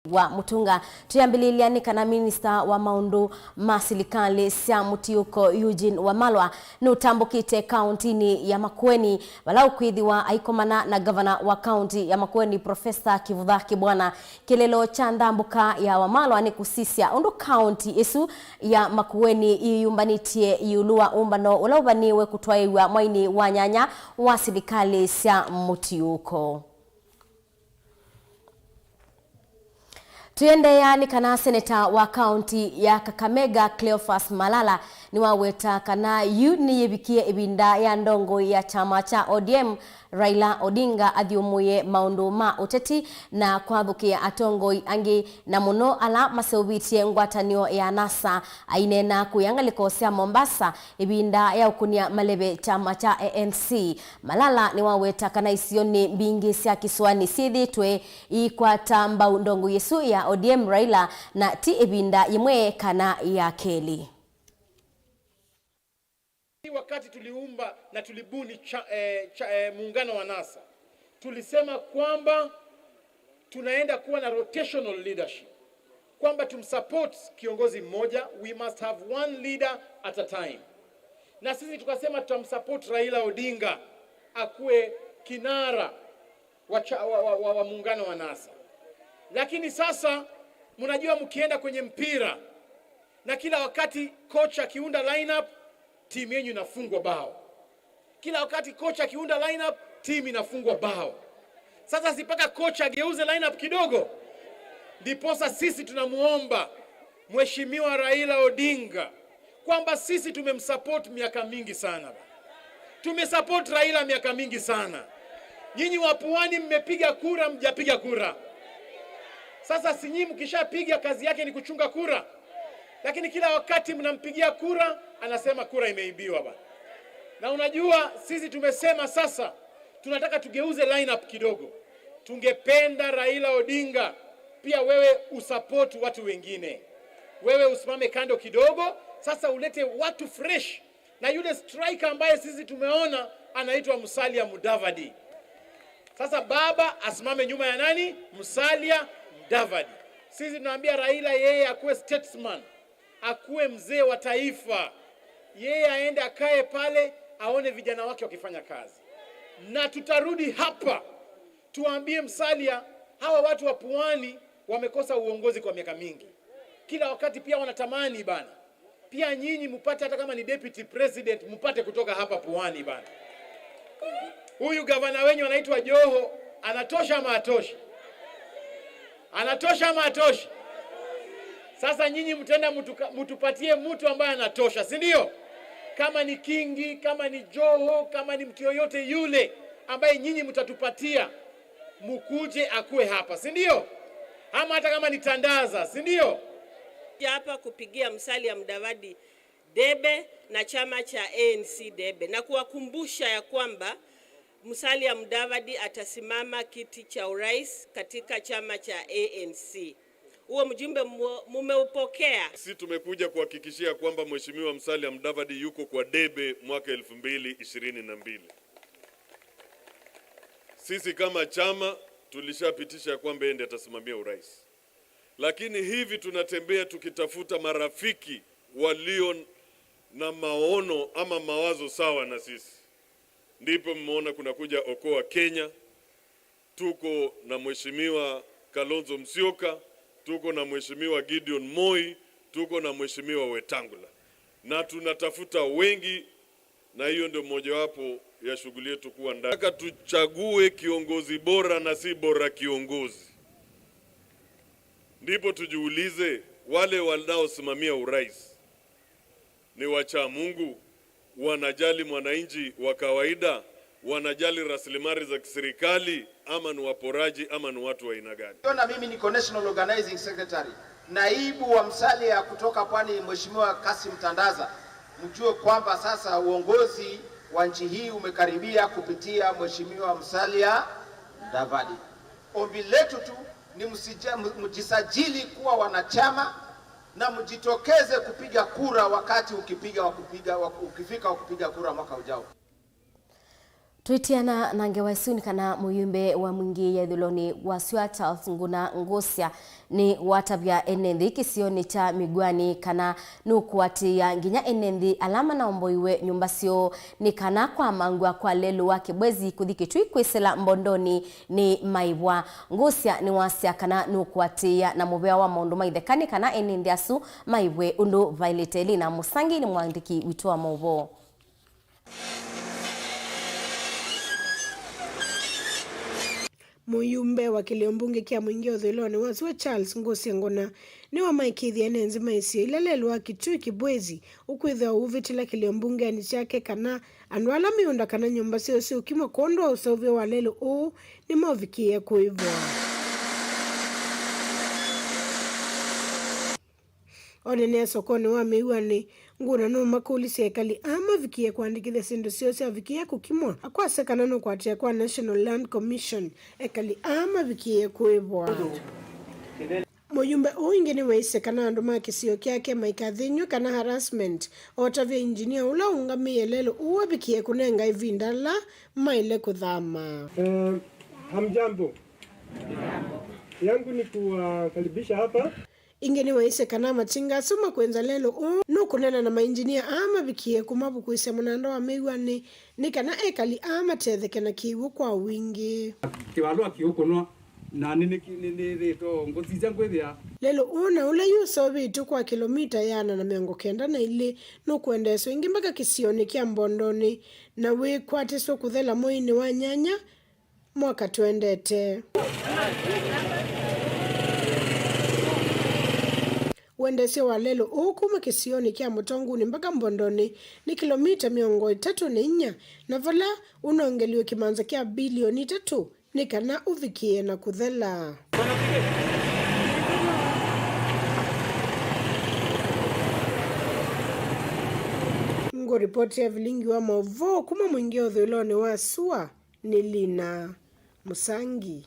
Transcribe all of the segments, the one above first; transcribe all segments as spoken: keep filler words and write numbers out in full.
wa Mutunga. Twĩambĩlĩlya nĩ kana minista wa maũndũ ma silikalĩ sya mũtiũko Eugene Wamalwa nũtambũkĩte kaũntinĩ ya Makueni, vala ũkwĩthĩwa aikomana na ngavana wa kaũnti ya Makueni, Profesa Kivutha Kibwana. Kĩlĩlo kya nthambũka ya Wamalwa nĩ kũsisya ũndũ kaũnti ĩsu ya Makueni yĩyũmbanĩtye ĩũlũ wa ũmbano ũla ũvanĩĩwe kũtwaĩw'a mwainĩ wa nyanya wa silikalĩ sya mũtiũko. Tũiendeea nĩ kana seneta wa kaũnti ya Kakamega, Cleophas Malala, nĩwaweta kana yu nĩyĩvikie ĩvinda ya ndongoi ya kyama kya O D M, Raila Odinga, athyũmũĩe maũndũ ma ũteti na kwathũkĩa atongoi angĩ, na mũno ala maseũvĩtye ngwatanĩo ya NASA. Aineena kũya ngalĩko sya Mombasa ĩvinda ya ũkũnĩa maleve kyama kya A N C, Malala nĩwaweta kana isionĩ mbingĩ sya kĩsũanĩ syĩthĩĩtwe iikwata mbau ndongoi ĩsu ya O D M Raila, na ti ĩvinda yĩmwe kana ya kelĩ. Wakati tuliumba na tulibuni cha, eh, cha, eh, muungano wa NASA, tulisema kwamba tunaenda kuwa na rotational leadership, kwamba tumsupport kiongozi mmoja, we must have one leader at a time. Na sisi tukasema tutamsupport Raila Odinga akuwe kinara wa, cha, wa, wa, wa, wa muungano wa NASA. Lakini sasa, mnajua, mkienda kwenye mpira na kila wakati kocha akiunda lineup, timu yenyu inafungwa bao. Kila wakati kocha akiunda lineup, timu inafungwa bao. Sasa si mpaka kocha ageuze lineup kidogo? Ndiposa sisi tunamuomba Mheshimiwa Raila Odinga kwamba sisi tumemsupport miaka mingi sana. Tumesupport Raila miaka mingi sana. Nyinyi wa Pwani mmepiga kura, mjapiga kura. Sasa si nyinyi mkishapiga, kazi yake ni kuchunga kura? Lakini kila wakati mnampigia kura, anasema kura imeibiwa bana. Na unajua, sisi tumesema sasa tunataka tugeuze lineup kidogo. Tungependa Raila Odinga, pia wewe usupport watu wengine. Wewe usimame kando kidogo, sasa ulete watu fresh. Na yule striker ambaye sisi tumeona anaitwa Musalia Mudavadi. Sasa baba asimame nyuma ya nani? Musalia Mudavadi. Sisi tunaambia Raila yeye akuwe statesman, akuwe mzee wa taifa. Yeye aende akae pale, aone vijana wake wakifanya kazi. Na tutarudi hapa, tuambie Musalia, hawa watu wa Pwani wamekosa uongozi kwa miaka mingi. Kila wakati pia wanatamani bana, pia nyinyi mpate, hata kama ni deputy president, mpate kutoka hapa Pwani bana. Huyu gavana wenyu anaitwa Joho, anatosha ama hatoshi? Anatosha ama hatoshi? Sasa nyinyi mtenda mtuka-, mtupatie mtu ambaye anatosha, si ndio? Kama ni Kingi, kama ni Joho, kama ni mtu yoyote yule ambaye nyinyi mtatupatia, mkuje akuwe hapa, si ndio? Ama hata kama ni tandaza, si ndio? Hapa kupigia Musalia Mudavadi debe na chama cha A N C debe, na kuwakumbusha ya kwamba Musalia Mudavadi atasimama kiti cha urais katika chama cha A N C. Huo mjumbe mu-, mumeupokea? Sisi tumekuja kuhakikishia kwamba Mheshimiwa Musalia Mudavadi yuko kwa debe mwaka elfu mbili ishirini na mbili. Sisi kama chama tulishapitisha kwamba yeye ndiye atasimamia urais. Lakini hivi tunatembea tukitafuta marafiki walio na maono ama mawazo sawa na sisi. Ndipo mmeona kunakuja Okoa Kenya, tuko na Mheshimiwa Kalonzo Musyoka, tuko na Mheshimiwa Gideon Moi, tuko na Mheshimiwa Wetangula. Na tunatafuta wengi, na hiyo ndio mojawapo ya shughuli yetu kuwa ndani. Nataka tuchague kiongozi bora na si bora kiongozi. Ndipo tujiulize, wale wanaosimamia urais ni wacha Mungu? Wanajali mwananchi wa kawaida? Wanajali rasilimali za kiserikali, ama ni waporaji, ama ni watu wa aina gani? Ukiona mimi niko National Organizing Secretary, naibu wa Musalia kutoka Pwani, Mheshimiwa Kassim Tandaza, mjue kwamba sasa uongozi wa nchi hii umekaribia kupitia Mheshimiwa Musalia Mudavadi. Ombi letu tu ni msija-, m-, mjisajili kuwa wanachama na mjitokeze kupiga kura wakati ukipiga wa kupiga, wa, ukifika wa kupiga kura mwaka ujao. Twĩtiana na ngewa ĩsu nĩ kana mũyumbe wa Mwingĩ ya ĩthũĩlonĩ wa sua Charles Nguna Ngũsya nĩwatavya ene nthĩ kĩsionĩ kya Migwani kana nũkũatĩĩa nginya ene nthĩ ala manaomboiwe nyũmba syoo nĩ kana kwamangw'a kwa lelũ wa Kibwezi kũthi Kitui kwĩsĩla Mbondonĩ nĩ maĩvwa. Ngũsya nĩwasya kana nũkũatĩĩa na mũvea wa maũndũ ma itheka nĩ kana ene nthĩ asu maĩvwe ũndũ vaĩlĩte. Lina Mũsangi nĩ mũandĩki witũ wa maũvoo. Mũyumbe wa kĩlĩo mbunge kya Mwingĩ ũthũĩlonĩ wa sua Charles Ngũsya Nguna nĩwamaĩkĩĩthya ene nthĩ ma isio ila lelũ wa Kitui Kibwezi ũkwĩthĩwa ũvĩtĩla kĩlĩo mbungenĩ kyake kana andũ ala mĩũnda kana nyũmba syoo syũkimwa kwondũ wa ũseũvyo wa lelũ ũũ nĩmaũvikĩĩe kũĩvwa. Onenea sokonĩ wa Mĩw'anĩ, Nguna nũmakũlisye ekali aa mavikĩĩe kũandĩkĩthya syĩndũ syoo syavikĩĩa kũkimwa. Akwasya kana nũkũatĩĩa kwa National Land Commission, ekali aa mavikĩĩe kũĩvwa. Mũyumbe ũũ ĩngĩ nĩweisye kana andũ ma kĩsio kyake maikathĩnw'e kana harassment, o tavya injinia ũla ũũngamĩe lelũ ũũ avikĩĩe kũnenga ĩvinda ala maĩle kũthama. Eh, hamjambo. Yangu ni kuwakaribisha hapa. Ĩngĩ nĩwaisye kana matinga asu makwĩnza lelũ ũũ nũkũneena na mainjinia aa mavikĩĩe kũmavukuĩsya mũnanda wa Mĩw'anĩ nĩ kana ekali aa matetheke na kĩw'ũ kwa wingĩ. Kĩvalũa kĩũkũnwa na nĩ- nĩ- nĩ- nĩthĩĩtwe ngũsisya ngwĩthĩa. Lelũ ũũ na ũla yu ũseũvĩtw'e kwa kĩlomita ĩana na mĩongo kenda na ilĩ nũkũendeeswa ĩngĩ mbaka kĩsionĩ kya Mbondonĩ na wĩkwatĩswe kũthela mweinĩ wa nyanya mwaka tũendete. Ũendeesyo wa lelũ ũũ kuma kĩsionĩ kya Mũtongunĩ mbaka Mbondonĩ nĩ kĩlomita mĩongo ĩtatũ na inya, na vala ũnongeliwe kĩmanza kya bilioni itatũ nĩ kana ũvikĩe na kũthela. Ngũripoti ya vilingi wa maũvoo kuma Mwingĩ ũthũĩlonĩ wa sua. Nĩ Lina Mũsangi.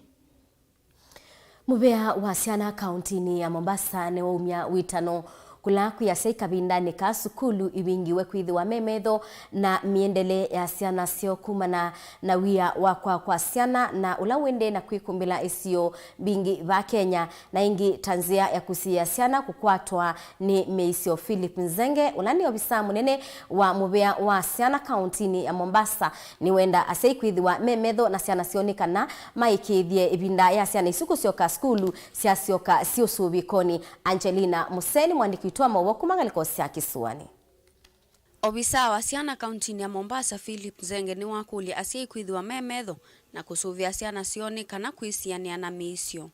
Mũvea wa syana kauntinĩ ya Mombasa nĩwaumya wĩtano kũla kwĩ asyai kavindanĩ ka sukulu ivingiwe kwĩthĩwa me metho na mĩendele ya syana syoo kumana na wia wa kwaa kwa syana na ũla ũendee na kwĩkũmbĩla isio mbingĩ va Kenya. Na ĩngĩ ta nzĩa ya kũsiĩĩa syana kũkwatwa nĩ mĩisyo. Philip Nzenge, ũla nĩ ovisaa mũnene wa mũvea wa syana kauntinĩ ya Mombasa, nĩwenda asyai kwĩthĩwa me metho na syana syoo nĩ kana maĩkĩĩthye ĩvinda ya syana isu kũsyoka sukulu syasyoka syĩ ũsũvĩkonĩ. Angelina Mũseni, mũandĩki witũ wa maũvoo kuma ngalĩko sya kĩsũanĩ. Ovisaa wa syana kauntinĩ ya Mombasa, Philip Nzenge, nĩwakũlya asyai kwĩthĩwa me metho na kũsũvĩa syana syoo nĩ kana kwĩsianĩa na mĩisyo.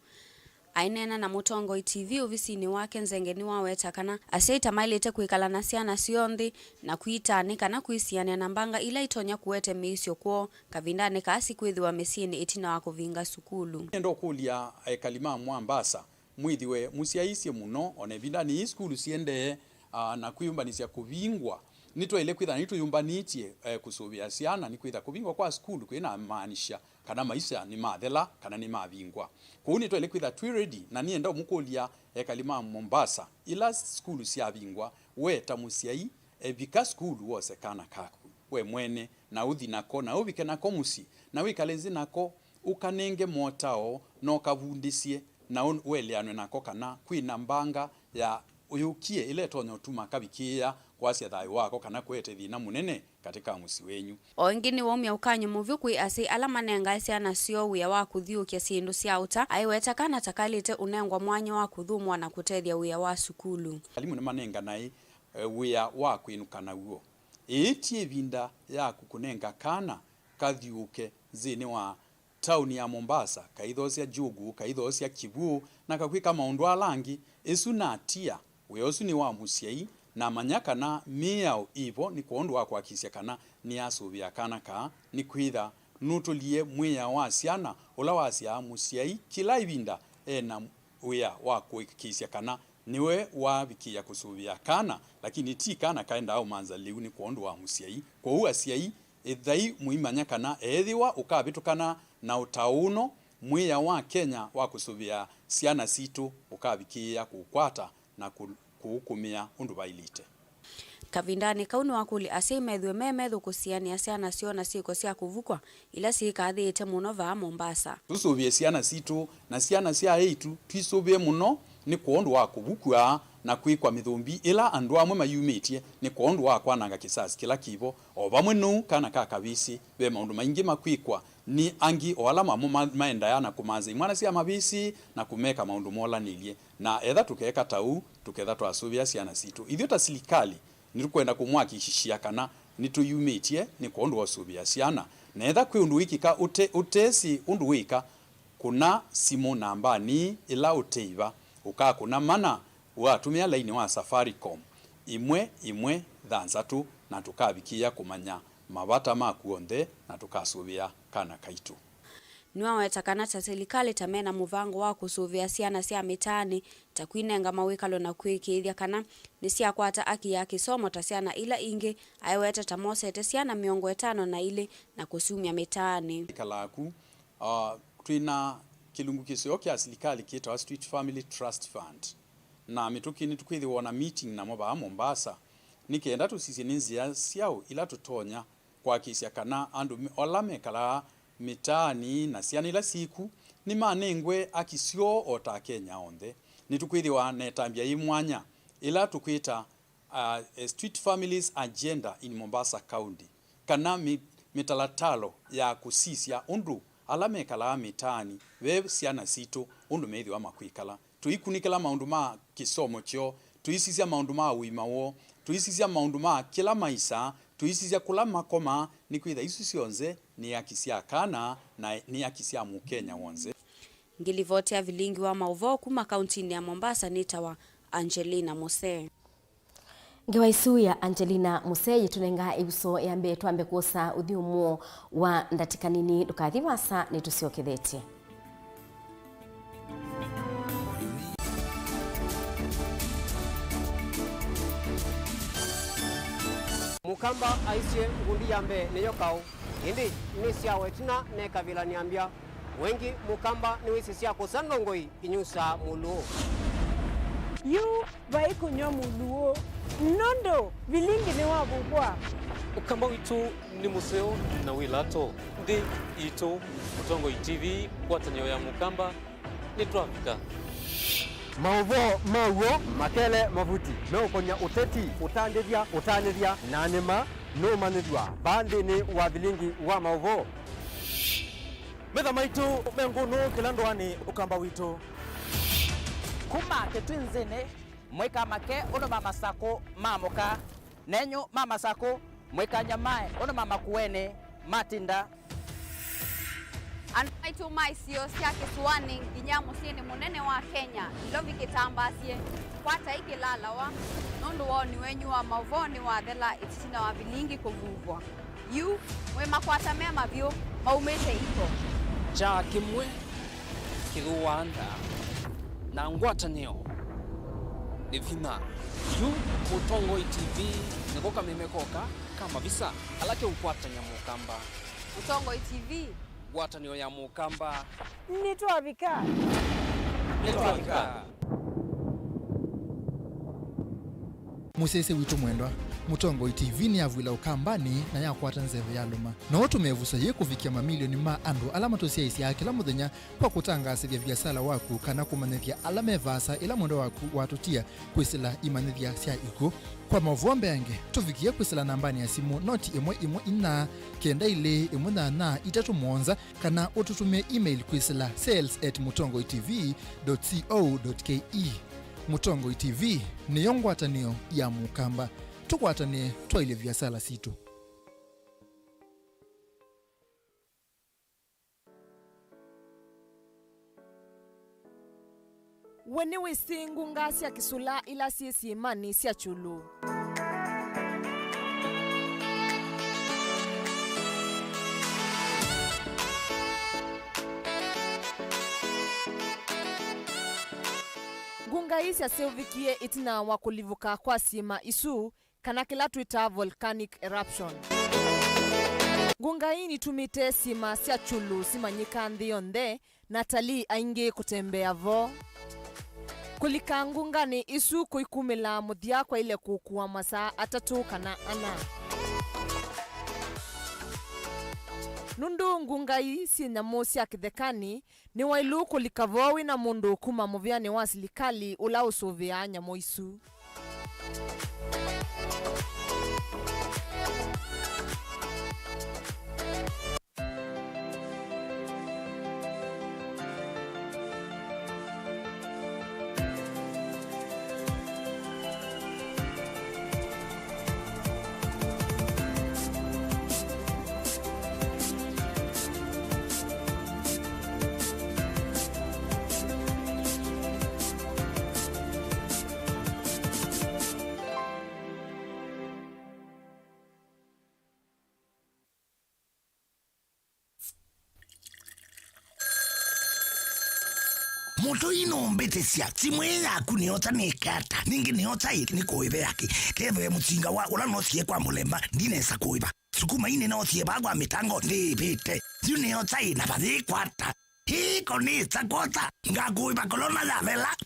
Aineena na Mũtongoi T V ovisinĩ wake, Nzenge nĩwaweta kana asyai ta maĩlĩte kwĩkala na syana syoo nthĩ na kwitaa nĩ kana kwĩsianĩa na mbanga ila itonya kũete mĩisyo kwoo kavindanĩ kaa sikwĩthĩwa mĩsyĩnĩ ĩtina wa kũvinga sukulu. Nĩenda ũkũlya ekali ma Mombasa, mwĩthĩwe mũsyaĩĩsye mũno, o na ĩvindanĩ yĩĩ sukulu siendee, a, na kwĩyũmbanĩsya kũvingwa. Nĩtwaĩle kwĩthĩwa nĩtwĩyũmbanĩtye, e, kũsũvĩa syana, nĩkwĩthĩwa kũvingwa kwa sukulu kwĩnamaanisya kana maisha nĩmathela kana nĩmavingwa. Kwoou nĩtwaĩle kwĩthĩwa twĩ ready, na nĩenda ũmũkũlya ekali ma Mombasa, ĩla sukulu syavingwa, we ta mũsyai, e, vika sukulu wose kana kaku we mwene, na ũthi nako, na ũvike nako mũsyĩ, na wĩkale nthĩ nako, ũkanenge motao, na ũkavundĩsye, na ũ- ũeleanwe nako kana kwĩ na mbanga ya ũyũkie ĩla ĩtonya ũtuma kavikĩĩa kwasya thayũ wako kana kũete thĩna mũnene katĩ ka mũsyĩ wenyu. O ĩngĩ nĩwaumya ũkany'o mũvyũ kwĩ asyai ala manengae syana syoo wĩa wa kũthyũũkya syĩndũ sya ũta, aiweta kana ta kaĩlĩte ũnengwa mwanya wa kũthũmũa na kũtethya wĩa wa sukulu. Alimũ nĩmanenganae, e, wĩa wa kwĩnũka naw'o. Ĩĩ ti ĩvinda yaku kũnenga kana kathyũũke nthĩnĩ wa taoni ya Mombasa, kaithoosya njugu, kaithoosya kĩw'ũ, na kakwĩka maũndũ ala angĩ. Ĩsu natia, wĩa ũsu nĩ wa mũsyai, na manya kana mĩao ĩ vo nĩ kwondũ wa kũakikisya kana nĩasũvĩa kana kaa, nĩkwĩtha nũtũlie mwĩao wa syana ũla wasyaa mũsyai kĩla ĩvinda e na wĩa wa kũĩkĩĩsya kana nĩwe wavikĩĩa kũsũvĩa kana, lakini ti kana kaendaa ũmanza lĩu nĩ kwondũ wa mũsyai. Kwoou asyai, ĩthai mũimanya kana ethĩwa ũkavĩtũkana na ũtao ũno, mwĩao wa Kenya wa kũsũvĩa syana sitũ ũkavikĩĩa kũũkwata na kũ- kũũkũmĩa ũndũ vaĩlĩte. Kavindanĩ kau nĩwakũlya asyai methĩwe me methũ kũsianĩa syana syoo na syĩko sya kũvukw'a ila syĩkathĩĩte mũno vaa Mombasa. Tũsũvĩe syana sitũ, na syana sya eĩtu twĩsũvĩe mũno nĩ kwondũ wa kũvukw'a na kwĩkwa mĩthũmbi ĩla andũ amwe mayumĩtye nĩ kwondũ wa kwananga kĩsasi kĩla kĩvo. O vamwe nou, kana ka kavĩsĩ, ve maũndũ maingĩ makwĩkwa nĩ angĩ o ala mamo ma-, maendaa na kũmanza imwana sya mavĩsĩ na kũmeka maũndũ molanĩlye. Na etha tũkeeka ta ũu, tũketha twasũvĩa syana sitũ. Ithyĩ ta silikalĩ, nĩtũkwenda kũmwakikishia kana nĩtũyumĩtye nĩ kwondũ wa ũsũvĩa syana. Na etha kwĩ ũndũ wĩkĩka ũte-, ũtesĩ ũndũ wĩka, kũna simũ nambanĩ ĩla ũteiva, ũkakũna mana ũatũmĩa lainĩ wa Safaricom, ĩmwe ĩmwe thanthatũ, na tũkavikĩĩa kũmanya mavata maku onthe na tũkasũvĩa kana kaitũ. Nĩwaweta kana ta silikalĩ ta mena mũvango wa kũsũvĩa syana sya mĩtaanĩ, ta kwinenga mawĩkalo na kwĩkĩĩthya kana nĩsyakwata aki ya kĩsomo ta syana ila ingĩ, aiweta ta mosete syana mĩongo ĩtano na ilĩ na kũsyumya mĩtaanĩ. Ĩkalaa ku, ah, twĩ na kĩlungu kĩseo kya silikalĩ kĩtawa Street Family Trust Fund, na mĩtũkĩ nĩtũkwĩthĩwa na meeting namo vaa Mombasa, nĩ kenda tũsisye nĩ nzĩa syaũ ila tũtonya kwakĩsya kana andũ me-, ala mekalaa mĩtaanĩ na syana ila syĩ ku nĩmanengwe aki syoo o ta Akenya onthe. Nĩtũkwĩthĩwa na ĩtambya yĩ mwanya ĩla tũkwĩta, ah, a Street Families Agenda in Mombasa County, kana mĩ-, mĩtalatalo ya kũsisya ũndũ ala mekalaa mĩtaanĩ ve syana sitũ ũndũ methĩwa makwĩkala. Tũikunĩkĩla maũndũ ma kĩsomo kyoo, tũisisya maũndũ ma ũima woo, tũisisya maũndũ ma kĩla maisa, tũisisya kũla makomaa, nĩkwĩtha isu syonthe nĩ aki sya kana na nĩ aki sya Mũkenya w'onthe. Ngĩlivoti ya vilingi wa maũvoo kuma kauntinĩ ya Mombasa nĩtawa Angelina Musee. Ngewa ĩsu ya Angelina Musee yĩtũnenga ĩvuso ya mbee twambe kwosa ũthyũmũo wa ndatĩka nini. Ndũkathi vaasa, nĩtũsyokethetye. Mũkamba aisye ngundi ya mbee nĩyo kaũ, ĩndĩ nĩ syawa ĩtina nekavilany'a mbya. Wengĩ Mũkamba nĩwĩsĩ sya kũsa ndongoi inyusaa mũlũũ. Yu vai kũnyw'a mũlũũ, nũndũ vilingi nĩwavukwa. Ũkamba witũ nĩ mũseo na wĩ lato. Nthĩ itũ, Mũtongoi T V, ngwatanĩo ya Mũkamba, nĩtwavika. Maũvoo ma w'o makele mavuti meũkony'a ũteti, ũtandĩthya, ũtanĩthya, na nĩma nũũmanyĩthw'a vaa nthĩnĩ wa vilingi wa maũvoo. Metha maitũ me ngũnũ kĩla ndũanĩ Ũkamba witũ. Kuma Kĩtwinzĩnĩ, mũikamake ũndũ ma masakũ ma mũka. Nenyu ma masakũ, mũikanyamae ũndũ ma makuenĩ matinda. Andũ maitũ ma isio sya kĩsũanĩ nginya mũsyĩnĩ mũnene wa Kenya, Nairobi kĩtambaasye, kwatai kĩlalawa, nũndũ woni wenyu wa maũvoo nĩwathela ĩtina wa vilingi kũvuvwa. Yu, mwĩ makwata me mavyũ maumĩte iko. Kyaa kĩmwe kĩthũaa ndaa, na ngwatanĩo nĩ vinya. Yu Mũtongoi T V nĩko kameme koka ka mavisa ala keũkwatany'a Mũkamba. Mũtongoi T V. Ngwatanĩo ya Mũkamba. Nĩtwavika. Nĩtwavika. Mũsyaĩĩsya witũ mwendwa, Mũtongoi T V nĩyavw'ĩla Ũkambanĩ na yakwata nzeve ya lũma. No ũtũme ĩvuso yĩĩ kũvikĩa mamilioni ma andũ ala matũsyaĩĩsyaa kĩla mũthenya kwa kũtangaasĩthya viasala waku kana kũmanyĩthya ala me vaasa ĩla mwendwa waku watũtia kwĩsĩla imanyĩthya sya ikw'ũ. Kwa maũvoo mbeange, tũvikĩe kwĩsĩla nambanĩ ya simũ noti ĩmwe ĩmwe inya kenda ilĩ ĩmwe nyanya itatũ mũonza, kana ũtũtũmĩe email kwĩsĩla sales at mũtongoi T V dot co dot K E. Mũtongoi T V nĩyo ngwatanĩo ya Mũkamba. Tũkwatanĩe twaĩlye viasala sitũ. We nĩwĩsĩ ngunga sya kĩsũla ila syĩ syĩmanĩ sya kyũlũ? Ngunga ii syaseũvĩkie ĩtina wa kũlivũka kwa syĩma isu, kana kĩla twĩtaa volcanic eruption. Ngunga ii nitumĩte syĩma sya kyũlũ simanyĩka nthĩ yonthe, na atalii aingĩ kũtembea vo. Kũlika ngunganĩ isu kũikumĩla mũthya kwaile kũkua masaa atatũ kana ana. Nũndũ ngunga ii syĩ nyamũ sya kĩthekanĩ, nĩwaĩlu kũlika vo wĩ na mũndũ kuma mũvĩanĩ wa silikalĩ ũla ũsũvĩaa nyamũ isu. Mũtũi nũmbĩtĩsya, simũ ĩĩ yaku nĩyosa nĩke ata? Ningĩ nĩyosa ĩ nĩkũĩve yake? Kethĩwe mũsinga wa ũla noosie kwa mũlemba ndinesa kũĩva. Sukuma ii nĩnoosie vaa kwa mĩtango ndĩĩvĩte. Yu nĩyosa ĩ na vayĩkwata? Hii konĩsa kwosa ngakũĩva kolona yavela.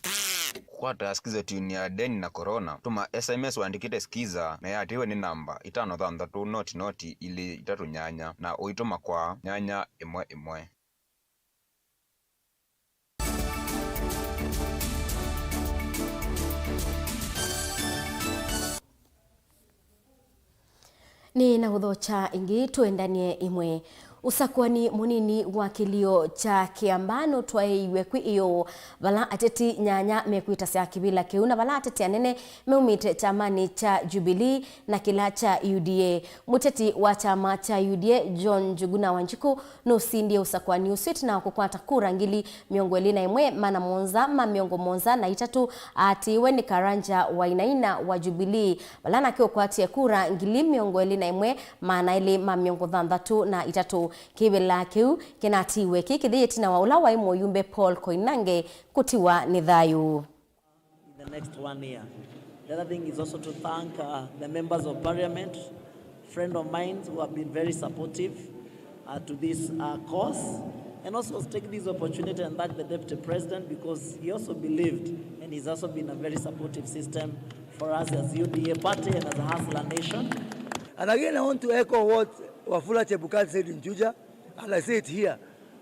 Kũkwata Skiza tune ya Deni na Corona, tũma S M S ũandĩkĩte Skiza na ĩatĩĩwe nĩ namba itano thanthatũ noti noti ilĩ itatũ nyanya na ũitũma kwa nyanya ĩmwe ĩmwe. Nĩ na ũthokya ĩngĩ, tũendanie ĩmwe. Ũsakũani mũnini wa kĩlio kya Kĩamba nũtwaĩiwe kwĩ ĩyoo, vala ateti nyanya mekwĩtasya kĩvĩla kĩu na vala ateti anene meumĩte kyamanĩ kya Jubilee na kĩla kya U D A. Mũteti wa kyama kya U D A, John Njuguna Wanjikũ, nũsindie ũsakũani ũsu ĩtina wa kũkwata kura ngili mĩongo ĩlĩ na ĩmwe, maana mũonza ma mĩongo mũonza na itatũ aatĩĩwe nĩ Karanja Wainaina wa Jubilee, vala nake ũkwatie kura ngili mĩongo ĩlĩ na ĩmwe, maana elĩ ma mĩongo thanthatũ na itatũ. Kĩvĩla kĩu kĩnatiiwe kĩ kĩthei ĩtina wa ũla waĩ mũyumbe Paul Koinange kũtiwa nĩ thayũ. In the next one year. The other thing is also to thank, uh, the members of parliament, friend of mine who have been very supportive, uh, to this, uh, cause, and also take this opportunity and thank the deputy president because he also believed and he's also been a very supportive system for us as U D A party and as a Hustler Nation. And again, I want to echo what Wafula Chebukati said in Juja, and I say it here.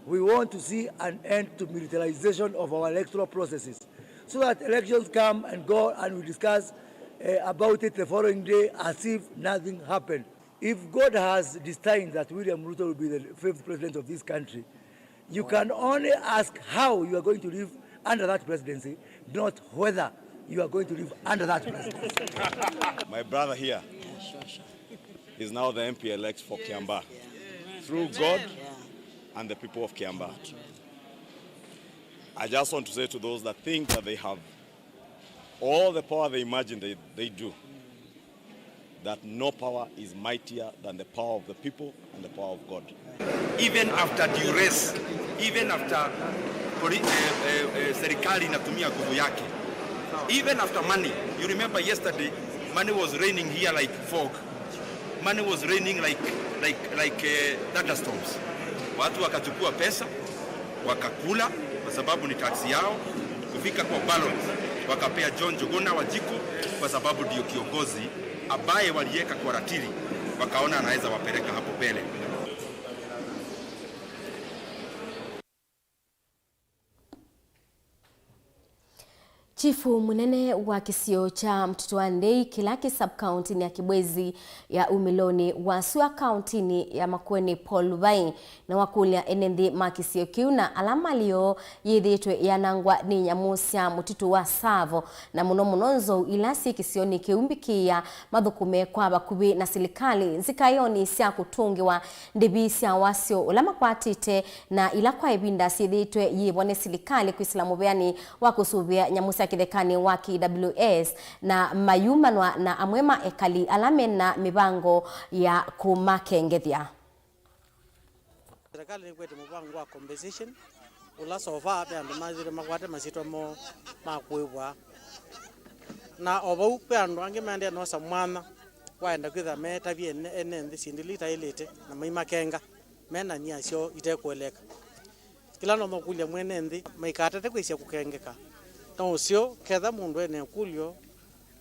We want to see an end to militarization of our electoral processes, so that elections come and go and we discuss, eh, about it the following day as if nothing happened. If God has destined that William Ruto will be the fifth president of this country, you can only ask how you are going to live under that presidency, not whether you are going to live under that presidency. My brother here is now the M P elect for Kiambaa through God and the people of Kiambaa. I just want to say to those that think that they have all the power they imagine they, they do, that no power is mightier than the power of the people and the power of God. Even after duress, even after poli-, eh, eh, eh, serikali inatumia nguvu yake, even after money, you remember yesterday, money was raining here like fog. Money was raining like, like, like, eh, thunderstorms. Watu wakachukua pesa, wakakula kwa sababu ni tax yao, kufika kwa ballot, wakapea John Njuguna Wanjikũ kwa sababu ndio kiongozi ambaye waliweka kwa ratili, wakaona anaweza wapeleka hapo mbele. Chifu mũnene wa kĩsio kya Mtoto wa Ndei, kĩla kĩ sub-county-nĩ ya Kibwezi ya umĩlonĩ wa sua kauntinĩ ya Makueni, Paul Luvai, na wakũlya ene nthĩ ma kĩsio kĩu na ala malĩ yoo yĩthĩĩtwe yanangwa nĩ nyamũ sya mũtitũ wa Tsavo, na mũno mũno nzou ila syĩ kĩsionĩ kĩu mbikĩĩa mathũkũme kwa vakuvĩ na silikalĩ nzikaĩonĩ sya kũtũngĩwa ndĩvi sya wasyo ũla makwatĩte, na ila kwa ĩvinda syĩthĩĩtwe yĩĩvwa nĩ silikalĩ kwĩsĩla mũvĩanĩ wa kũsũvĩa nyamũ sya kĩthekanĩ wa K W S, na mayumanwa na amwe ma ekali ala mena mĩvango ya kũmakengethya. Serikali nĩkwete mũvango wa compensation, ũla so far ve andũ mathire makwate masyĩtwa moo ma kũĩvwa. Na o vau, ve andũ angĩ maendee noosa mwanya waenda kwĩthĩa meetavye ene, ene nthĩ syĩndũ ila itaĩlĩte na maimakenga me na nyia syoo itekũeleka. Kĩla no makũlya mwene nthĩ maikatate kwĩsya kũkengeka. Na ũseo, ketha mũndũ ena ĩkũlyo,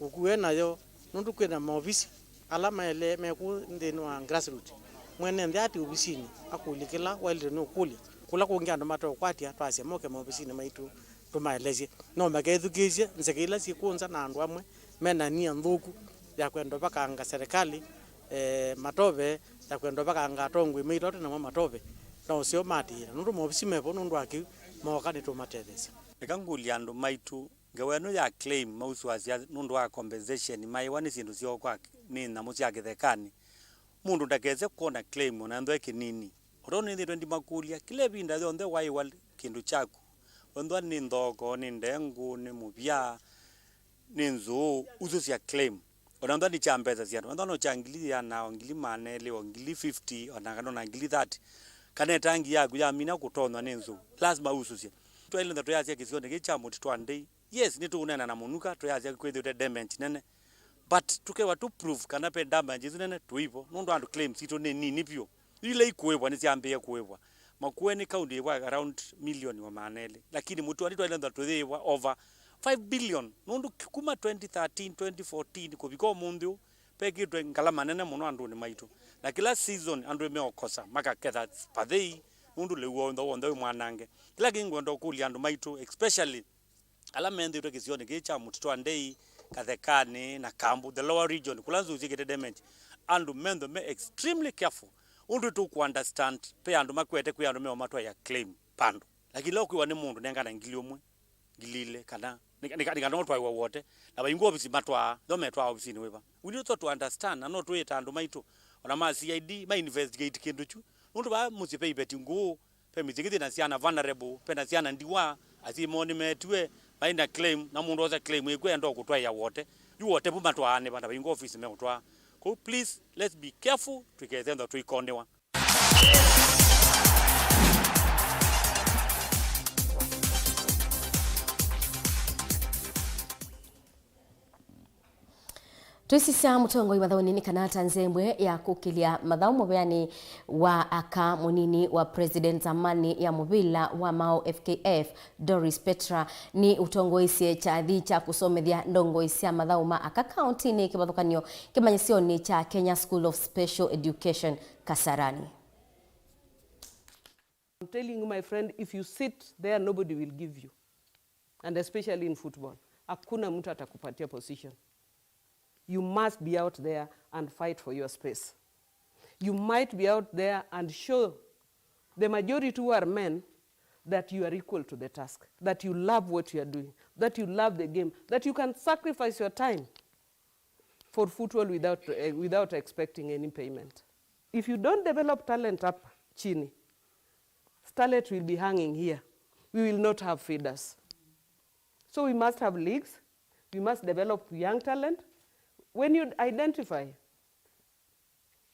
ũkue nayo, nũndũ kwĩna maovisi ala maele meku nthĩnĩ wa grassroot. Mwene nthĩ ati ovisinĩ akũlye kĩla waĩlĩte nĩ ũkũlya. Kũla kũngĩ andũ mateũkwatya, twasya moke maovisinĩ maitũ tũmaelesye. No makethukĩĩsye nzeke ila syĩkũnza na andũ amwe mena nia nthũku ya kwenda ũvakanga serikali, eh, matove, ya kwenda ũvakanga atongoi maitũ ala twĩ namo matove. Na ũseo matĩĩna, nũndũ maovisi mevo nũndũ wa kĩu, mooka nĩtũmatetheesya. Eka ngũlye andũ maitũ, ngewa ĩno ya claim mausũasya nũndũ wa compensation maĩwa nĩ syĩndũ syoo kwa nĩ nyamũ sya kĩthekanĩ. Mũndũ ndakese kwona claim ona ethĩwa e kĩnini. O tondũ nĩthĩĩtwe ndimakũlya, kĩla ĩvinda yonthe waĩwa kĩndũ kyaku, wethĩwa nĩ nthoko, nĩ ndengũ, nĩ mũvya, nĩ nzũũ, usũsya claim. Ona ethĩwa nĩ kya mbesa syana, wethĩwa no kya ngili ĩana, o ngili maana elĩ, o ngili fifty, ona kana ona ngili thirty, kana ĩtangi yaku yamina kũtonywa nĩ nzũũ, lasima usũsye. Twaĩle ntha twĩyasya kĩsionĩ kĩĩ kya Mũtitũ wa Ndei, yes, nĩtũũneena na mũnuka, twĩyasya kwĩthĩĩtwe damage nene, but tũkew'a tũ prove kana ve damage ĩsu nene tũivo, nũndũ andũ claims sitũ nĩ nini vyũ. Ila ikũĩvwa nĩsyambĩĩe kũĩvwa. Makueni kaunti ĩvwa around million wa maana elĩ, lakini Mũtitũ wa Ndei twaĩle ntha tũyĩĩvwa over five billion, nũndũ kuma twenty thirteen, twenty fourteen kũvika ũmũnthĩ ũũ, vekĩtwe ngalama nene mũno andũnĩ maitũ, na kĩla season andũ meũkosa makaketha pathei, nũndũ lĩu woo w'onthe wĩ mwanange. Kĩla kĩngwenda ũkũlya andũ maitũ, especially ala menthĩtwe kĩsionĩ kĩĩ kya Mũtitũ wa Ndei, Kathekanĩ na Kambu, the lower region, kũla nzũũ syĩkĩte damage, andũ menthwe me extremely careful, ũndũ tũkũ understand ve andũ makwete kwĩ andũ meũmatwaĩa claim vandũ. Lakini ĩla ũkwĩwa nĩ mũndũ nengana ngili ũmwe, ngili ilĩ, kana nĩ, nĩ, nĩ kana ũtwaĩwa wote, na vaingĩ ovisi matwaa, yo metwaa ovisinĩ wĩva? We need also to understand, na no twĩĩta andũ maitũ, ona ma C I D, ma investigate kĩndũ kyu, nũndũ vaa mũsyĩ ve iveti ngũũ, ve mĩsyĩ kĩthĩ na syana vulnerable, ve na syana ndiwa, asyai moo nĩmetiwe, vai na claim, na mũndũ osa claim ĩkw'o enda kũtwaĩa wote. Yu wote vu matwaa nĩ va, na vaingĩ ofisi meũtwaa. Kwoou, please, let's be careful, tũikethĩwa tũikoniwa. Twĩsisya mũtongoi mathaũnĩ nĩ kana ata nzembwe ya kũkĩlya mathaũ mũveanĩ wa aka mũnini wa president zamani ya mũvĩla wa maũ F K F, Doris Petra, nĩ ũtongoesye kyathi kya kũsomethya ndongoi sya mathaũ ma aka kaũntinĩ kĩvathũkany'o kĩmanyĩsyonĩ kya Kenya School of Special Education, Kasarani. I'm telling you, my friend, if you sit there, nobody will give you. And especially in football, hakuna mtu atakupatia position. You must be out there and fight for your space. You might be out there and show the majority who are men that you are equal to the task, that you love what you are doing, that you love the game, that you can sacrifice your time for football without, eh, without expecting any payment. If you don't develop talent up chini, starlet will be hanging here. We will not have feeders. So we must have leagues. We must develop young talent. When you identify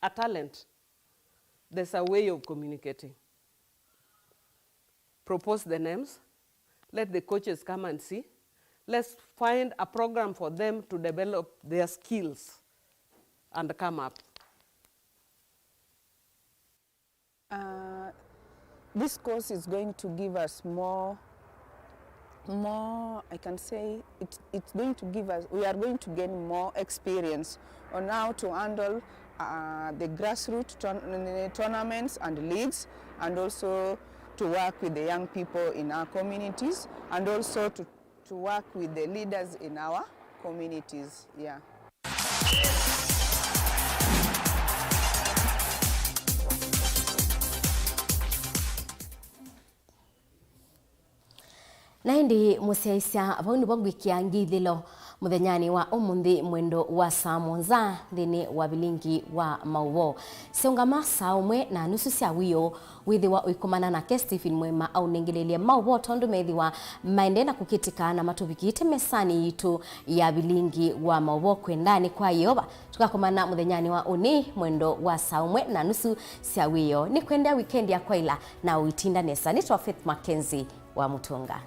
a talent, there's a way of communicating. Propose the names. Let the coaches come and see. Let's find a program for them to develop their skills and come up. Uh, this course is going to give us more, more, I can say, it, it's going to give us, we are going to gain more experience on how to handle, uh, the grassroots tourn-, tournaments and leagues, and also to work with the young people in our communities, and also to, to work with the leaders in our communities. Yeah. Na ĩndĩ mũsyaĩĩsya, vau nĩvo ngwĩkĩa ngithĩlo mũthenyanĩ wa ũmũnthĩ mwendo wa saa mũonza nthĩnĩ wa vilingi wa maũvoo. Syaũngama saa ũmwe na nusu sya wĩoo, wĩthĩwa ũikomana nake Stephen Mwema aũnengelelye maũvoo, tondũ methĩwa maendee na kũkĩtĩka na matũvikĩte mesanĩ yitũ ya vilingi wa maũvoo. Kwendanĩ kwa Yeova, tũkakomana mũthenyanĩ wa ũnĩ mwendo wa saa ũmwe na nusu sya wĩoo. Nĩ kwendea wikendi ya kwaĩla na ũitinda nesa. Nĩtwa Faith Mackenzie wa Mũtũnga.